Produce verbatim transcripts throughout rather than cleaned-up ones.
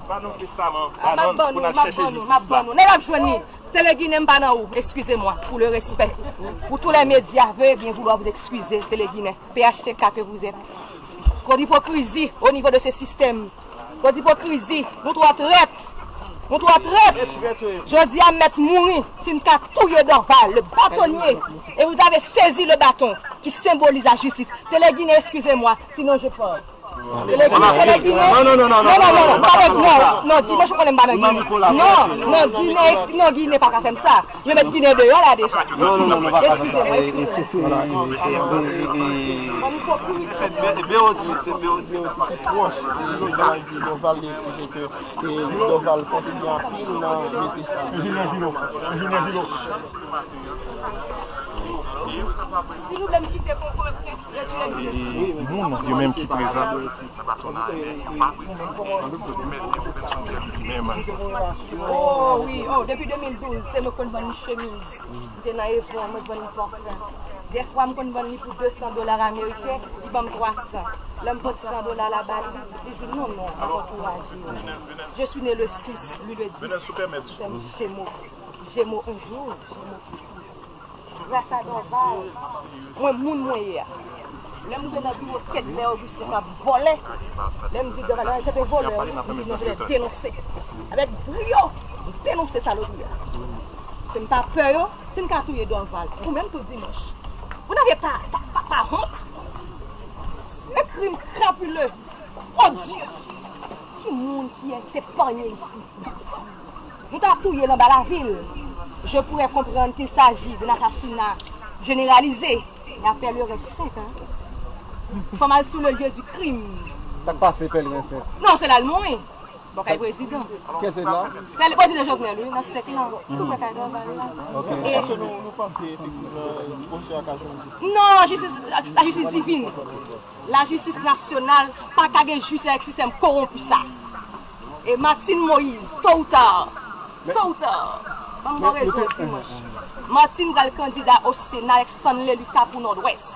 Ba nou testaman, ba nou pou n al chèche jistis la. Nèg ap jwenn li. Télé Guinéen, m pa nan ou, excusez-moi, pour le respect. Pour tous les médias, veuillez bien vouloir vous excuser, Télé Guinéen. P H T K que vous êtes. Trop d'hypocrisie au niveau de ce système. Trop d'hypocrisie. Nou twò trèt. Nou twò trèt. Jodi a m mèt mouri, si n ka touye Dorval, le bâtonnier. Et vous avez saisi le bâton qui symbolise la justice. Télé Guinéen, excusez-moi, sinon je pars. Télé Guinéen, Télé Guinéen. Non, non, non, non, non, non, non, non, pa non, non, non, non, Dimanch ou konnen m pa nan Guinéen. Non, non, Guinéen, non, Guinéen pa ka fè m sa. Yo mèt Guinéen deyò la deja. Non, non, non, non, pa ka fè sa. Excusez-moi, excusez-moi. Se Beoti, se Beoti ki pwòch Dorval, li eksplike ke Dorval kontribye anpil nan mete sa. Enjenyè Vilo, Enjenyè Vilo. Si nou vle m kite konprann, moun yo menm ki prezan nan patwona, yo pa prezan. Yo mèt li pou pèsonèl li menm. Oh wi, oh, depi de mil douz, se mwen konn vann li chemiz. M te nan Avon, mwen t vann li pòfè. Dèfwa, m konn vann li pou de san dola ameriken, li ban m twa san. Lè m pote san dola la ba li, li di, "Non, non, m ap ankouraje w." Je suis né le six, lui le dix. Nous sommes Gémeaux. Gémeaux un jour, Gémeaux pour toujours. Gras a Dorval, mwen moun mwen ye a. Lè m te nan biwo Kedlè Augustin k ap vòlè, lè m di Dorval, "Ah, se te vòlè, wi." M di, "Non, je l'ai dénoncé." Avec brio, m denonse salopri a. Se m pa pè yo, si n ka touye Dorval, ou menm tou Dimanch. Vous n'avez pas, pas, pas, pas honte? Un crime crapuleux, odieux. Ki moun ki te panye isi? Nou ta touye l anba lavil. Je pourrais comprendre qu'il s'agit d'un assassinat généralisé. Mais après le reste, hein. Fò m al sou le lieu du crime. Sa k pase Pèleren Sent? Non, se la l mouri. Bò kay prezidan. Kiyès se la? Pèl-, prezidan Jovenel, wi, nan sèk lan. Tou prè kay Dorval la. Ok. E èske nou, nou panse efektivman pwosè a ka jwenn jistis? Non, jistis, la, la jistis divin. Lajistis nasyonal pa ka gen jistis avèk sistèm kowonpi sa. E Martine Moïse, tôt ou tard, tôt ou tard, ban m bon rezon Dimanch. Martine pral kandida o Sena avèk Stanley Lucas pou Nòdwès.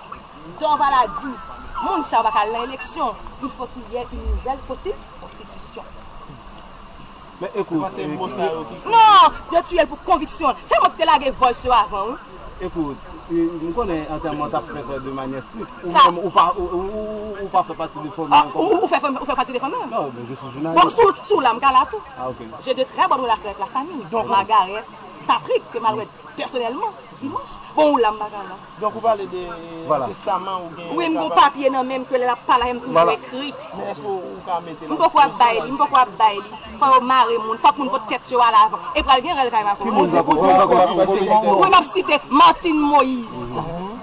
Dorval a di, moun sa yo pa ka al nan eleksyon, il faut qu'il y ait une nouvelle consti-, constitution. Men ekout, non, yo tiye l pou konviksyon. Se mwen ki te lage voice yo avan, wi. Ekout, e, m konnen antèman t ap fèt de manyè strik. Ou menm, ou pa, ou, ou, ou, ou pa fè pati de fanmi an ankò? Ou, ou fè fanmi, ou fè pati de fanmi an? Non, mais je suis journaliste. Bon, sou, sou la, m ka la tou. Ah, ok. J'ai de très bonnes relations avec la famille. Margaret, Patrick, ke m al wè pèsonèlman, Dimanch. Bon, ou la, m pa ka la. Donk, ou pale de testaman ou gen. Wi, m gon papye nan men m ke lè l ap pale avè m toujou ekri. Men èske ou ka mete l an disponisyon? M poko ap bay li, m poko ap bay li. Fò yo mare moun, fòk moun pot tèt yo al avan. E pral gen rèl kay Macron. Ki moun sa? Wi, m ap site Martine Moïse.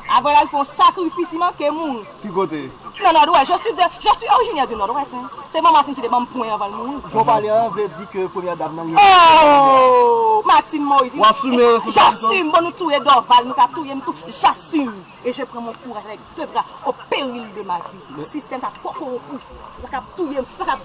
Avan l al fè yon sakrifis, li manke moun. Ki kote? Nan Nòdwès, je suis de, je suis originaire du Nòdwès, hein. Se manman Martine ki te ban m pwen anvan l mouri. Jan w pale an vle di ke premyè dam nan li. Oh! Martine Moïse. Ou asime responsabilite w? J'assume. Bon, nou touye Dorval, nou ka touye m tou. J'assume. Et je prends mon courage avec deux bras au péril de ma vie. Sistèm sa twò kowonpi. Yo pa ka touye m, yo pa ka